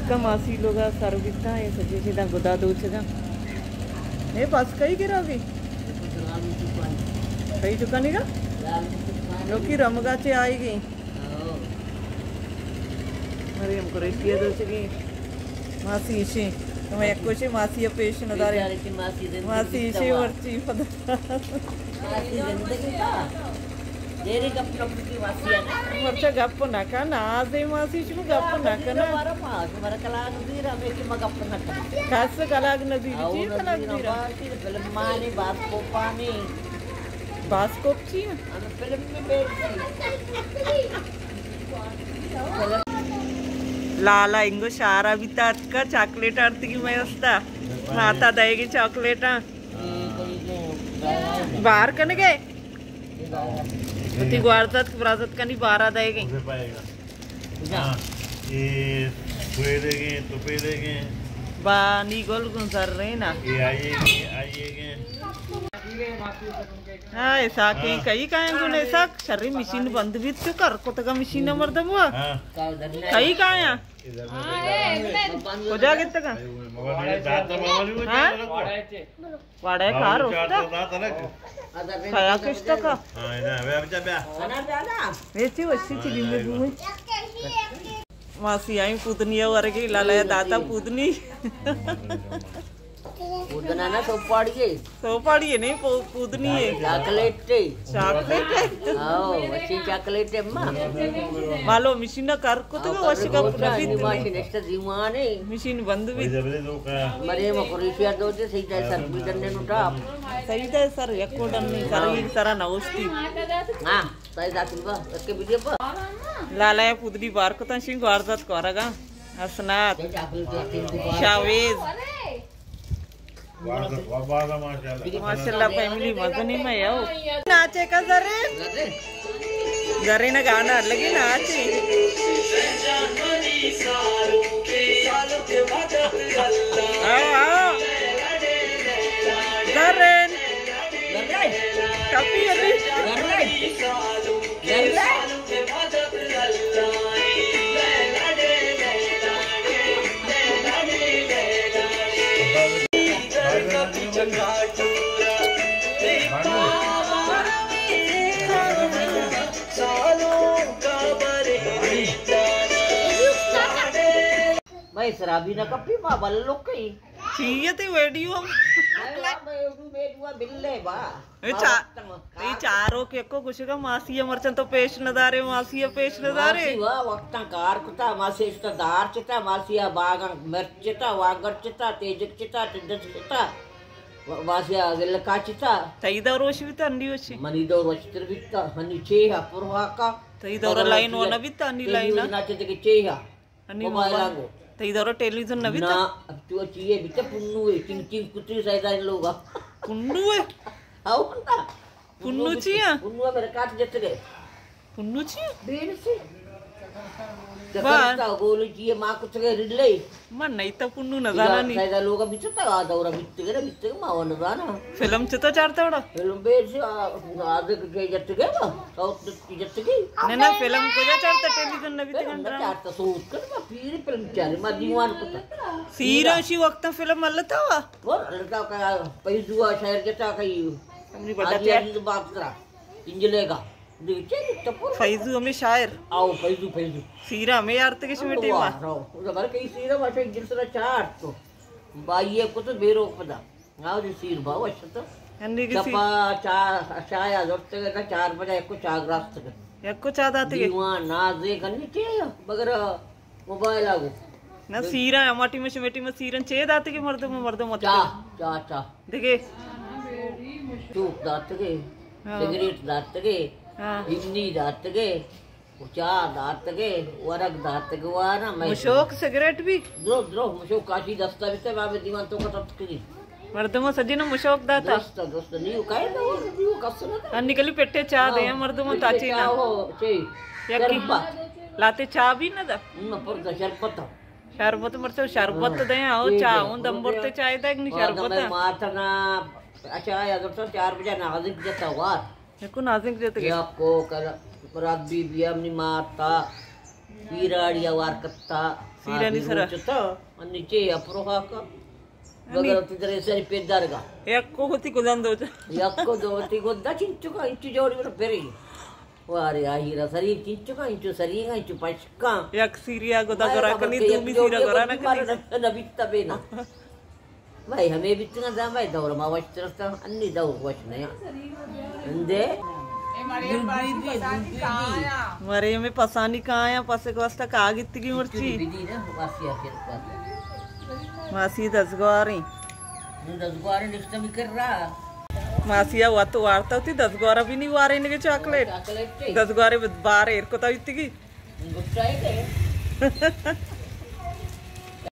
کم آسی لوگا سر بیتا، اے سجے چیزاں گدا دوچگا۔ اے بس کئی گرا گئی؟ کئی دکانی گا؟ لوکی رمگا چے آئی گئی۔ مریم قریشی ءَ دوچگی۔ ماسی ایشی۔ تو یک کوشی ماسی ءَ پیش ندارے۔ ماسی ایشی مرچی پدا۔ دیری گپ گپ کی ماسی ہے نا۔ مرچا گپ نہ کن، نازے ماسی شما گپ نہ کن۔ مارا کلاگ دیر ہمیں کہ ما گپ نہ کن۔ کس کلاگ نہ دیر، چی کلاگ دیر؟ فلمانی، باسکوپانی۔ باسکوپ چی ہے؟ ہمیں فلم میں بیٹھی۔ لالا انگو شارا بیتا اتکا، چاکلیٹ آرتگی مئے واستا۔ ماتا دئیگی چاکلیٹاں۔ بار کنگے؟ وتی گوارزت برازت کنی بارا دئیگی۔ ہاں، اے تویلگیں، توپیلگیں۔ با نی گل گوں زرین ءَ۔ اے آئیگیں، آئیگیں۔ ہاں، اساکیں، ہاں۔ کئی کائیں گوں اساک، شری مشین بند بیت، چو کر کتگا مشین مردم ہوا۔ ہاں۔ کئی کائیں؟ کجا گتگا؟ ہاں؟ واڑے کار ہوتا۔ کیا کشتا کا؟ ہاں، نا، بیا، بیا، بیا۔ یہ چی وشی چی دین دے دوئے؟ ماسی آئی پودنی ورگی، لالا داتا پودنی۔ پودنا نا سوپاڑی ہے۔ سوپاڑی ہے نہیں، پو-، پودنی ہے۔ چاکلیٹ ہے۔ چاکلیٹ ہے۔ ہاں، اچھی چاکلیٹ ہے ماں۔ مالو مشین کر کتگا وش گپ نہ بیت۔ ماشین اشتا دیوانے۔ مشین بند بیت۔ مرے ما قریشی ءَ دوچے سیدھا سر بھی کرنے نوٹا۔ سیدھا سر یک کوڈن نہیں، سر ایک سرا نوشتی۔ ہاں، سیدھا تنگا، اس کے ویڈیو پر۔ لالا پودلی بار کتن شین گوارزت کورگا۔ حسنات۔ شاویز۔ ماشاءاللہ، فیملی مزنی میں یو۔ ناچے کا زرین؟ زرین گانا لگی ناچے۔ آؤ، آؤ۔ زرین۔ کپی ابھی۔ بھائی، شرابی نہ کپی، ما بل لوگ کئی۔ چیئے تے ویڈیو ہم۔ بھائی، واہ، بھائی، ویڈیو، ویڈیو بل لے با۔ اے چا-، اے چاروک یکو گوشگا ماسی ءَ مرچاں تو پیش ندارے، ماسی ءَ پیش ندارے۔ ماسی وا وقتاں کار کتا، ماسی اشتا دار چتا، ماسی ءَ باغاں مرچ چتا، واگڑ چتا، تیجک چتا، ٹڈچ چتا، و-، ماسی ءَ گلکا چتا۔ تئی دور وش بیتا، ہنی وش؟ منی دور وشتر بیتا، ہنی چے ہا پر ہاکا۔ تئی دور لائن و نہ بیتا، ہنی لائن نا چتے کہ چے ہا۔ Honey mobile mobile. آگو۔ تئی دور ٹیلی ویژن نہ بیتا؟ نا، اب تو چیئے بیتا پنو ہے، چنگ چنگ کتی سیدا ان لوگا۔ پنو ہے؟ آؤ نا۔ پنو چی ہے؟ پنو میرے کاٹ جت گئے۔ پنو چی ہے؟ بین سی۔ بار۔ جکرتا گولی چیئے ماں کچھ گئے رلے۔ من نہیں تا پنو نہ زانا نی۔ سیدا لوگا بیتا تا، آ دورا بیتے گئے، بیتے گئے، ماں وہ نہ زانا۔ فلم چتا چارتا وڑا؟ فلم بین سی، آ، آدھے کے جت گئے نا، ساؤتھ کی جت گئی۔ نہ، نہ، فلم کجا چارتا، ٹیلی ویژن نہ بیتا فلم نہ گنڈا۔ چارتا، سوت کر، ما پیری فلم چاری، ما دیوان کتا۔ سیرا شی وقتا فلم ملتا وا؟ اور اللہ کا پیسوا شہر جتا کئی۔ ہمیں بڑا آجی تیار۔ آجی تو بات کرا۔ انجلے کا۔ دیکھ، چے تو پر۔ فیضو ہمیں شاعر۔ آؤ، فیضو، فیضو۔ سیرا ہمیں یار تک شمے ٹیم آ۔ واہ، راو۔ زبر کئی سیرا، ما شاید جلسہ چار تو۔ بھائی کو تو بیرو پدا۔ آؤ جی سیر باو، اچھا تو۔ ہنی کسی۔ چپا چا-، چایا زرتگ نا چار بجا، یکو چا گراستگ۔ یکو چا داتگے؟ دیوان نازے کنی چے، مگر موبائل آگو۔ نہ سیرا، ہما ٹیم شمے ٹیم سیرن چے داتگے مردم، مردم اتکے؟ چا، چا، چا۔ دگے؟ چوک داتگے، ہاں۔ سگریٹ داتگے، ہاں۔ ہندی داتگے۔ و چاہ داتگے، ورگ داتگ وارا، مئے مشوک سگریٹ بھی؟ درو، درو، مشوک کاشی دستا بیتے، بابے دیوان تو کتت کری۔ مردم سجی نہ مشوک داتا؟ درست، درست، نیو کائے نہ ہو، نیو کس نہ دا۔ ہاں، نکلی پٹے چاہ دے، ہاں۔ مردم پٹے تاچی نہ۔ چاہ ہو، چے، یکی۔ شربت۔ لاتے چاہ بھی نہ دا؟ ہم، پر دا شربت۔ شربت مرچو، شربت ہاں۔ دے، آؤ، چاہ ہوں، دمبرتے چاہ دے، نی شربت۔ ماتنا، اچھا، یا تو چار بجے نازک جتا وار۔ یکو نازنک جتگ۔ یکو کل مراد بی بی ءَ منی مات ءَ پیراڑی ءَ وار کتا۔ پیرانی سرا۔ چتا، انی چے اپرو خاکا۔ بگر تی درے سری پیدارگا۔ یکو ہوتی گدان دو۔ یکو دو تی گدا چنچو کا انچو جوڑی بر پری۔ وارے آہیرا سری چنچو کا انچو سری انچو پشکا۔ یک سیریا گدا گرا کنی، دومی سیرا گرا نہ کنی۔ نبیتا بینا۔ بھائی، ہمیں بیتنا دا، بھائی، دور ما وش ترستا، انی دور وش نیا۔ اندے؟ مریم پسانی کایا، پس گوستا کاگتگی مرچی۔ ماسی دزگواریں۔ دزگواریں نشتہ بھی کر رہا۔ ماسی وت وارتا ہوتی دزگوارا بھی نہیں وارے نگے چاکلیٹ۔ چاکلیٹ چاہیے۔ دزگوارے بار ایر کتا ہوتی کی۔ گٹا ہے کہ؟